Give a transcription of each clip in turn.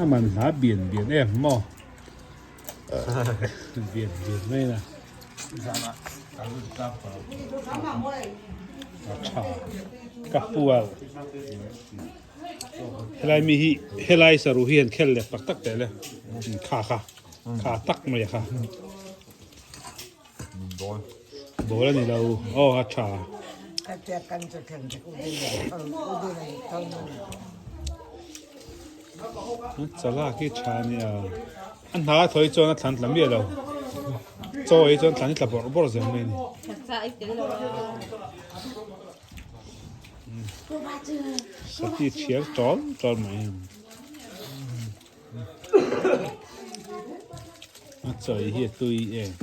A man hla bian bian em maw bian bian mai na a tha ka pual helai mi hi helai saru hi an khel leh tak tak teh le kha kha kha tak mai a kha. Ball a ni lo aw a tha. Chala khi tha a nia a hna a thawi chuan a thlan tla miah lo chaw ei chuan thlan hi tla bawrh bawrh zel mai a ni. Sati chhiar tawl tawl mai a ni. A chawi hi a tui em.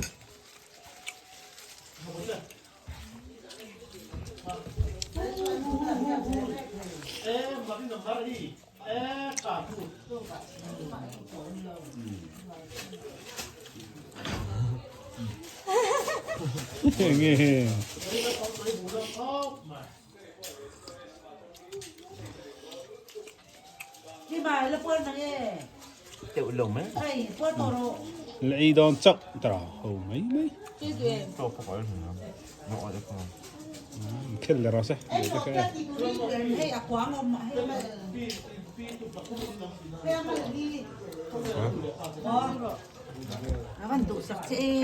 Nge La ei dawn chauh ta ho mai mai. Khel le rawh se.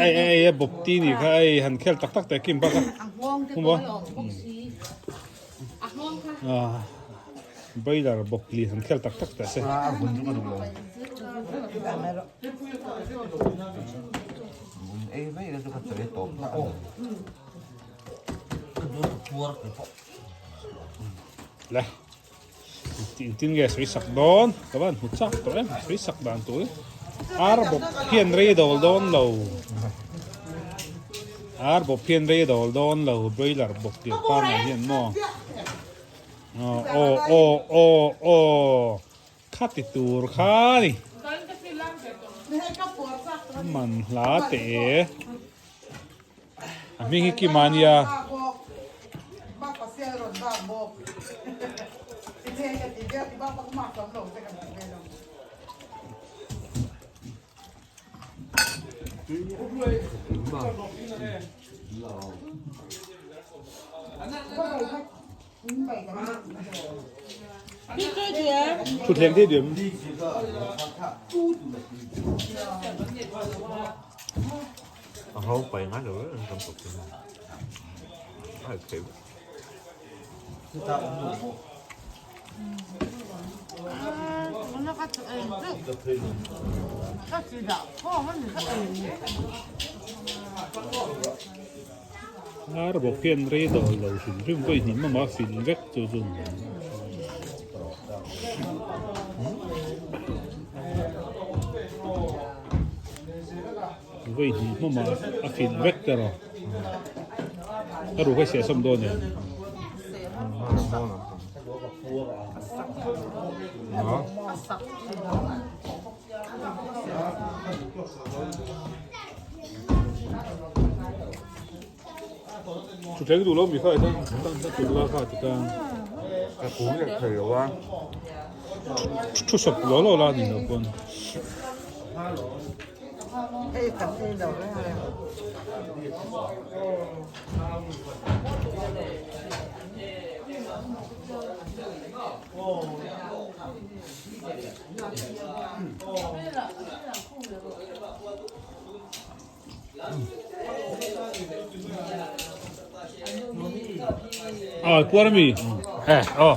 Ei ei ei bawp ti ni kha ei han khel tak tak te kim bak a. Hum a. Boiler bawk li han khel tak tak teh se. Le tin tin nge sawi sak dawn ka van hmu chak tawh em sawi sak dan tur ar bawk hian rei dawl dawn lo ar bawk hian rei dawl dawn lo broiler bawk tih pangngai hian maw aw aw aw aw khati tur kha ni man hla teh e. A hming hi Kima a nia. Thutthleng te diam. A ho pai ngai lo reng kan tawp chu a hek thei vek. Ar bawk hian rei dawl lo hrim hrim vawi hnih mama fil vek chu chu. Vawi hnih hmawmah a fil vek ta rawh. Ka ruh kha i sehsawm dawn em? Thutthleng duh lo mi kha tan tan ta tur la kha ti ta. Ka kung leh thei lo a. Thu sawp lo lo la ni lo pawn. Ah, kuar mi. Eh, oh.